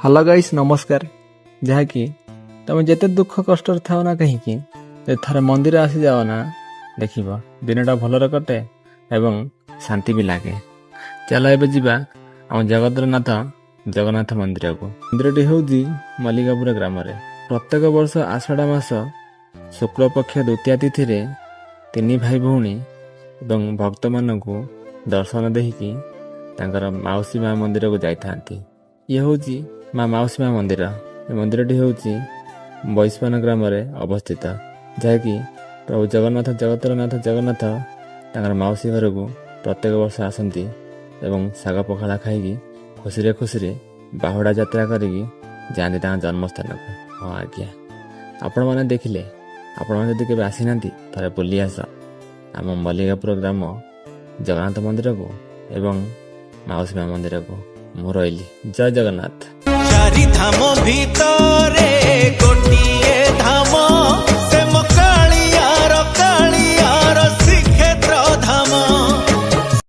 Hello guys, ନମସ୍କାର। ଯାହାକି ତମେ ଯେତେ ଦୁଃଖ କଷ୍ଟରେ ଥାଅ ନା କାହିଁକି, ଯଦି ଥରେ ମନ୍ଦିର ଆସିଯାଅ ନା, ଦେଖିବ ଦିନଟା ଭଲରେ କଟେ ଏବଂ ଶାନ୍ତି ବି ଲାଗେ। ଚାଲ, ଏବେ ଯିବା ଆମ ଜଗତର ନାଥ ଜଗନ୍ନାଥ ମନ୍ଦିରକୁ। ମନ୍ଦିରଟି ହେଉଛି ମଲ୍ଲିକାପୁର ଗ୍ରାମରେ। ପ୍ରତ୍ୟେକ ବର୍ଷ ଆଷାଢ଼ ମାସ ଶୁକ୍ଳପକ୍ଷ ଦ୍ୱିତୀୟା ତିଥିରେ ତିନି ଭାଇ ଭଉଣୀ ଏବଂ ଭକ୍ତମାନଙ୍କୁ ଦର୍ଶନ ଦେଇକି ତାଙ୍କର ମାଉସୀ ମା ମନ୍ଦିରକୁ ଯାଇଥାନ୍ତି। ଇଏ ହେଉଛି ମା ମାଉସୀ ମା ମନ୍ଦିର। ଏ ମନ୍ଦିରଟି ହେଉଛି ବୈସ୍ପାନ ଗ୍ରାମରେ ଅବସ୍ଥିତ, ଯାହାକି ପ୍ରଭୁ ଜଗନ୍ନାଥ, ଜଗତର ନାଥ ଜଗନ୍ନାଥ ତାଙ୍କର ମାଉସୀ ଘରକୁ ପ୍ରତ୍ୟେକ ବର୍ଷ ଆସନ୍ତି ଏବଂ ଶାଗ ପଖାଳ ଖାଇକି ଖୁସିରେ ଖୁସିରେ ବାହୁଡ଼ା ଯାତ୍ରା କରିକି ଯାଆନ୍ତି ତାଙ୍କ ଜନ୍ମସ୍ଥାନକୁ। ହଁ ଆଜ୍ଞା, ଆପଣମାନେ ଦେଖିଲେ। ଆପଣମାନେ ଯଦି କେବେ ଆସିନାହାନ୍ତି, ଥରେ ବୁଲି ଆସ ଆମ ମଲ୍ଲିକାପୁର ଗ୍ରାମ ଜଗନ୍ନାଥ ମନ୍ଦିରକୁ ଏବଂ ମାଉସୀ ମା ମନ୍ଦିରକୁ। ମୁଁ ରହିଲି, ଜୟ ଜଗନ୍ନାଥ। ଚାରିଧାମ ଭିତରେ।